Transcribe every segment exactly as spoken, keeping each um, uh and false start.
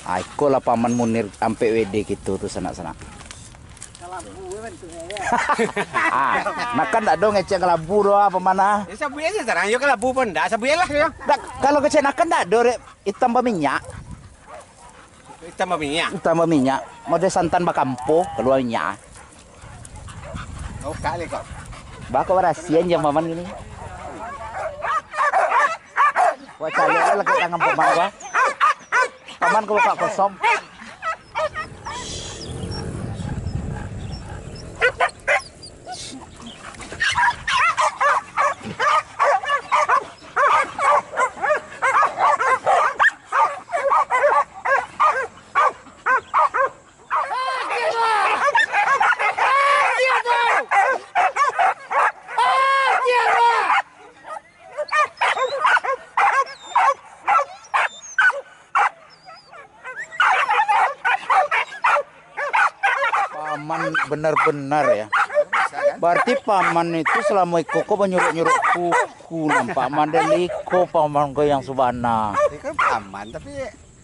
Ah, iko lah Paman Munir ampek W D kito tu sanak-sanak. Ah, nakan dak ado ngecek kalabu doh, ah, Paman, ah. Ya, sabuik aja tarang, yo kalabu pun dak, sabuik lah, yo. Dak, kalau kecek nakan dak ado, Rek. Itam baminyak. Itam baminyak. Itam baminyak. Model santan bakampo, kalua minyak. Oh, kali kau. Bah, kok barasian jam Paman gini. Wah, caliak lah lagi tangan Paman, wah. Paman kok buka kosong. Paman benar-benar ya. Bisa, kan? Berarti Paman itu selama iko ko banyuruak-nyuruak kuku, nampak model iko Paman ko yang subana. Ini kan Paman, tapi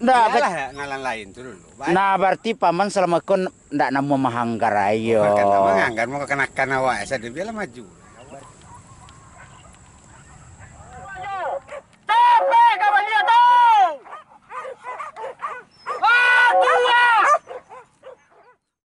ndak, iyalah, nan lain tu dulu. Nah, berarti Paman selama iko ndak namuah mahanggar ayo. Bukan ndak mahanggar, mau kanakan awak saja, biarlah maju.